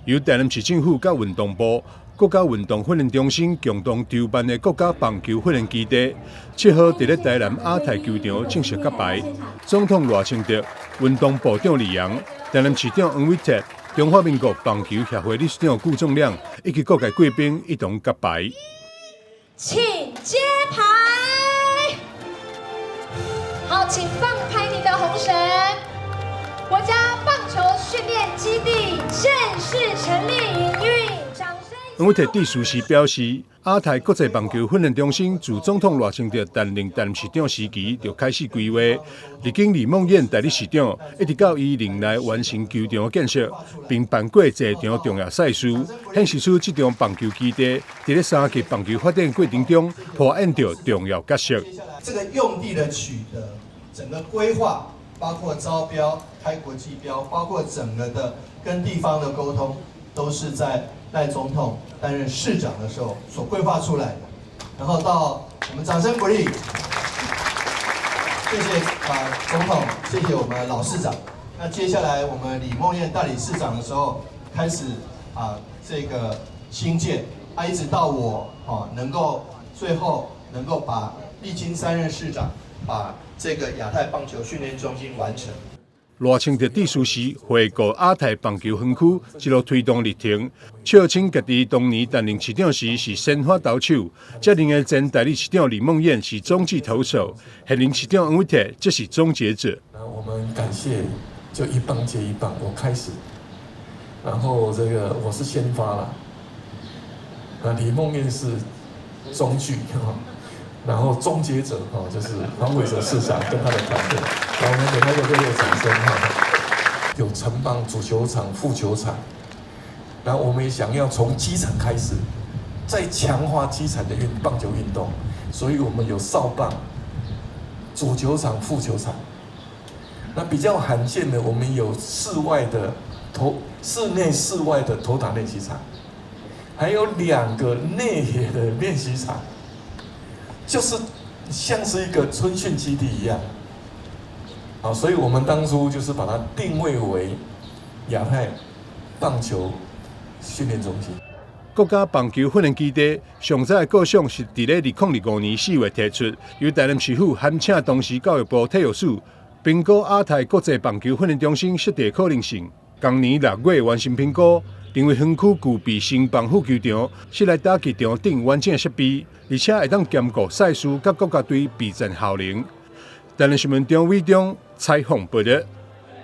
由台南市政府佮運動部、國家運動訓練中心共同籌辦的國家棒球訓練基地，7號佇咧台南亞太球場正式揭牌。總統賴清德、運動部長李揚、台南市長黃偉哲、中華民國棒球協會理事長顧仲亮以及各界貴賓一同揭牌。請揭牌。好，請放開你的紅繩。國家棒球訓練基地正式成立營運，掌聲。黃偉哲致辭時表示，亞太國際棒球訓練中心自總統賴清德擔任台南市長時期就開始規劃，歷經李孟諺代理市長，一直到伊任內完成球場建設，並辦過濟場重要賽事，顯示出這場棒球基地佇咧三級棒球發展過程中扮演著重要角色。這個用地的取得，整個規劃，包括招標、開國際標，包括整個的跟地方的溝通，都是在賴總統擔任市長的時候所規劃出來的。然後到我們掌聲鼓勵，謝謝啊總統，謝謝我們老市長。那接下來我們李孟諺代理市長的時候，開始啊這個興建，啊一直到我哦能夠最後能夠把歷經三任市長，把這個亞太棒球訓練中心完成。賴清德致辭時回顧亞太棒球園區一路推動歷程，笑稱家己當年擔任市長時是先發投手，接任的前代理市長李孟諺是中繼投手，現任市長黃偉哲則是終結者。那我們感謝，就一棒接一棒，我開始，然後這個我是先發了，那李孟諺是中繼。然後終結者哈，就是黃偉哲市長跟他的團隊，來，我們給他一個熱烈掌聲哈。有成棒主球場、副球場，然後我們也想要從基層開始，再強化基層的棒球運動，所以我們有少棒、主球場、副球場。那比較罕見的，我們有室外的投、室內、室外的投打練習場，還有兩個內野的練習場。就是像是一個春訓基地一樣，好，所以我們當初就是把它定位為亞太棒球訓練中心。國家棒球訓練基地上早的構想是佇咧2025年4月提出，由台南市府函請當時教育部體育署評估亞太國際棒球訓練中心設置可能性。今年6月完成評估，認為園區具備成棒副球場、室內打擊場等完整設備，而且會當兼顧賽事佮國家隊備戰效能。台南新聞張偉忠採訪報導。